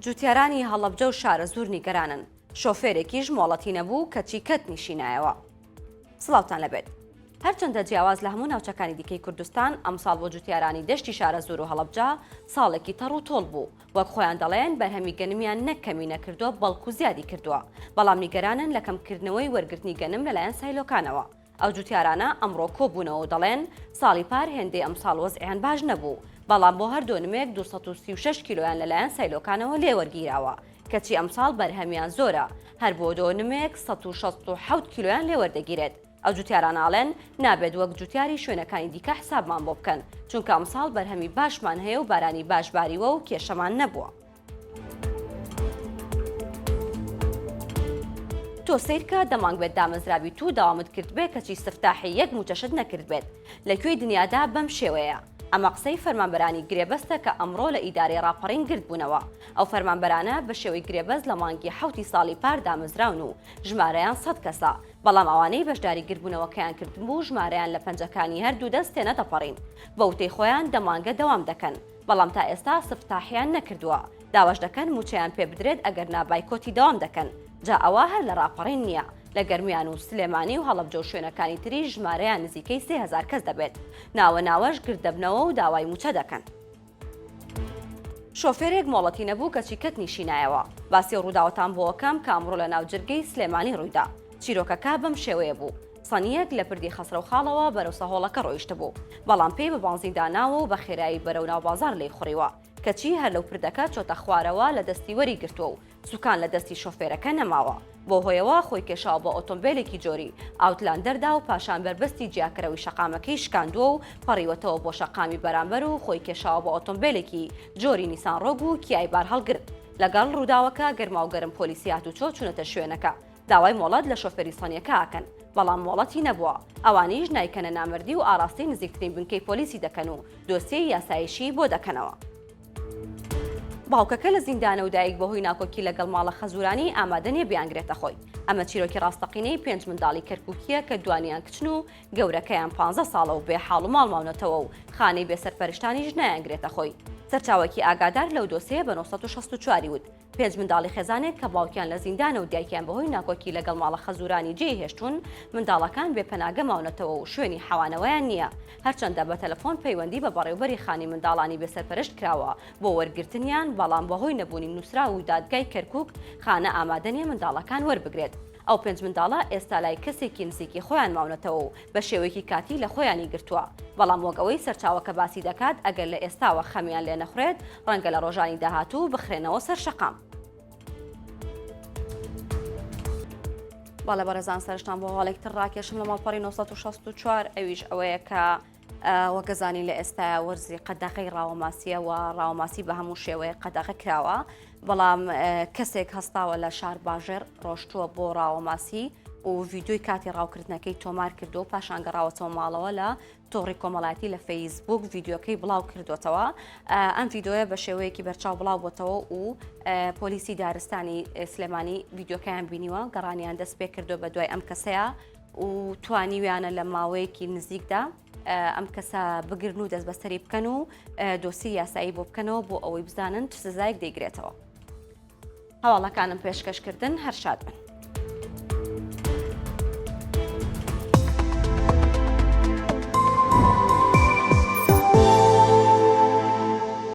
جوتیارانی هەڵەبجە و شارەزوور نیگەرانن، شۆفێرێکیش مۆڵەتی نەبوو کەچی کەتنیشی نایەوە. سڵاوتان لەبێت. هەرچەندە جیاواز لە هەموو ناوچەکانی دیکەی کوردستان، ئەمساڵ بۆ جوتیارانی دەشتی شارەزوور و هەڵەبجە ساڵێکی تەڕ و تۆڵ بوو، وەک خۆیان دەڵێن بەرهەمی گەنمیان نەک کەمی نەکردووە بەڵکو زیادی کردووە، بەڵام نیگەرانن لە کەمکردنەوەی وەرگرتنی گەنم لەلایەن سایلۆکانەوە. ئەو جوتیارانە ئەمڕۆ کۆبوونەوە و دەڵێن، ساڵی پار هێندەی ئەمساڵ وەزعیان باش نەبوو، بەڵام بۆ هەر دۆنمێک 236 کیلۆیان لەلایەن سایلۆکانەوە لێ وەرگیراوە، کەچی ئەمساڵ بەرهەمیان زۆرە، هەر بۆ دۆنمێک 167 کیلۆیان لێ وەردەگیرێت. ئەو جوتیارانە ئەڵێن، نابێت وەک جوتیاری شوێنەکانی دیکە حسابمان بۆ بکەن، چونکە ئەمساڵ بەرهەمی باشمان هەیە و بارانی باش باریوە و کێشەمان نەبووە. تۆ سەیرکە دە مانگ بێت دامەزرابیت و دەوامت کردبێ کەچی سفتاحی یەک موچەشت نەکردبێت لە کوێی دنیادا بەم شێوەیەیە ئەمە قسەی فەرمانبەرانی گرێبەستە کە ئەمڕۆ لە ئیدارەی ڕاپەڕین گردبوونەوە ئەو فەرمانبەرانە بە شێوەی گرێبەست لە مانگی حەوتی ساڵی پار دامەزراون و ژمارەیان سەد کەسە بەڵام ئەوانەی بەشداری گردبوونەوەکەیان کردبوو ژمارەیان لە پەنجەکانی هەردوو دەست تێنەدەپەڕین بە وتەی خۆیان دە مانگە دەوام دەکەن بەڵام تا ئێستا سفتاحیان نەکردووە، داواش دەکەن مووچەیان پێ بدرێت ئەگەرنا بایکۆتی دەوام دەکەن، جا ئەوە هەر لە ڕاپەڕین نییە، لە گەرمیان و سلێمانی و هەڵەبجە و شوێنەکانی تریش ژمارەیان نزیکەی 3000 کەس دەبێت، ناوە ناوەش گرد دەبنەوە و داوای مووچە دەکەن. شۆفێرێک مۆڵەتی نەبوو کەچی کەتنیشی نایەوە. باسی ئەو ڕووداوەتان بۆ ئەکەم کە ئەمڕۆ لە ناو جرگەی سلێمانی ڕوویدا. چیرۆکەکە بەم شێوەیە بوو. سەنییەک لە پردی خەسرەوخاڵەوە بەرەو سەهۆڵەکە ڕۆیشتبوو، بەڵام پێی بە بانزیندا ناوە و بە خێرایی بەرەو ناوبازاڕ لێی خوڕیوە، کەچی هەر لەو پردەکە چۆتە خوارەوە لە دەستی وەری گرتووە و سوکان لە دەستی شۆفێرەکە نەماوە، بەو هۆیەوە خۆی کێشاوە بە ئۆتۆمبێلێکی جۆری، ئاوتلاندەردا و پاشان بەربەستی جیاکەرەوەی شەقامەکەی شکاندووە و پەڕیوەتەوە بۆ شەقامی بەرامبەر و خۆی کێشاوە بە ئۆتۆمبێلێکی جۆری نیسان ڕۆگ و کیای بارهەڵگر. لەگەڵ ڕووداوەکە گەرماوگەرم پۆلیسی هاتوچۆ چوونەتە شوێنەکە. داوای مۆڵەت لە شۆفێری سەنیەکە ئەکەن، بەڵام مۆڵەتی نەبووە، ئەوانیش نایکەنە نامەردی و ئاڕاستەی نزیکترین بنکەی پۆلیسی دەکەن و دۆسیەی یاساییشی بۆ دەکەنەوە. باوکەکە لە زیندانە و دایک بەهۆی ناکۆکی لەگەڵ ماڵە خەزورانی ئامادە نیە بیانگرێتە خۆی. ئەمە چیرۆکی ڕاستەقینەی پێنج منداڵی کەرکوکییە کە دوانیان کچن و گەورەکەیان پانزە ساڵە و بێ حاڵ و ماڵ ماونەتەوە و خانەی بێ سەرپەرشتانیش نایانگرێتە خۆی. سەرچاوەکی ئاگادار لەو دۆسێیە بە 964 ی وت، پێنج منداڵی خێزانێک کە باوکیان لە زیندانە و دایکیان بەهۆی ناکۆکی لەگەڵ ماڵە خەزوورانی جێی هێشتوون، منداڵەکان بێ پەناگە ماونەتەوە و شوێنی حەوانەوەیان نییە، هەرچەندە بە تەلەفۆن پەیوەندی بە بەڕێوبەری خانەی منداڵانی بێ سەرپەرشت کراوە بۆ وەرگرتنیان، بەڵام بەهۆی نەبوونی نووسراو و دادگای کەرکووک خانە ئامادە نییە منداڵەکان وەربگرێت. ئەو پێنج منداڵە ئێستا لای کەسێکی نزیکی خۆیان ماونەتەوە و بە شێوەیەکی کاتی لە خۆیانی گرتووە، بەڵام وەک ئەوەی سەرچاوەکە باسی دەکات ئەگەر لە ئێستاوە خەمیان لێ نەخورێت ڕەنگە لە ڕۆژانی داهاتوو بخرێنەوە سەر شەقام. بەڵێ بەڕێزان سەرشتان بۆ هەواڵێک تر ڕاکێشم لە ماڵپەڕی 964 ئەویش ئەوەیە کە وەک ئەزانین لە ئێستایا وەرزی قەدەغەی ڕاوەماسیە و ڕاوەماسی بە هەموو شێوەیە قەدەغە کراوە بەڵام کەسێک هەستاوە لە شار باژێر ڕۆشتووە بۆ ڕاوەماسی و ڤیددیوی کاتی ڕاوکردنەکەی تۆمار کردو و پاشان گەڕاوەتەوە ماڵەوە لە تۆڕی کۆمەڵایەتی لە فەیسبوک ڤیددیوکەی بڵاو کردوتەوە ئەم ڤیددیوە بە شێوەیەکی بەرچاو بڵاو بۆتەوە و پۆلیسی دارستانی سلێمانی ڤیددیوکەیان بینیوە گەڕانیان دەست پێ کردو بە دوای ئەم کەسەیە و توانیویانە لە ماوەیەکی نزیکدا ئەم کەسە بگرن و دەستبەسەری بکەن و دۆسی یاسایی بۆ بکەنەوە بۆ ئەوەی بزانن چ سزایەک دەیگرێتەوە. هەواڵەکانم پێشکەشکردن هەر شاد بن.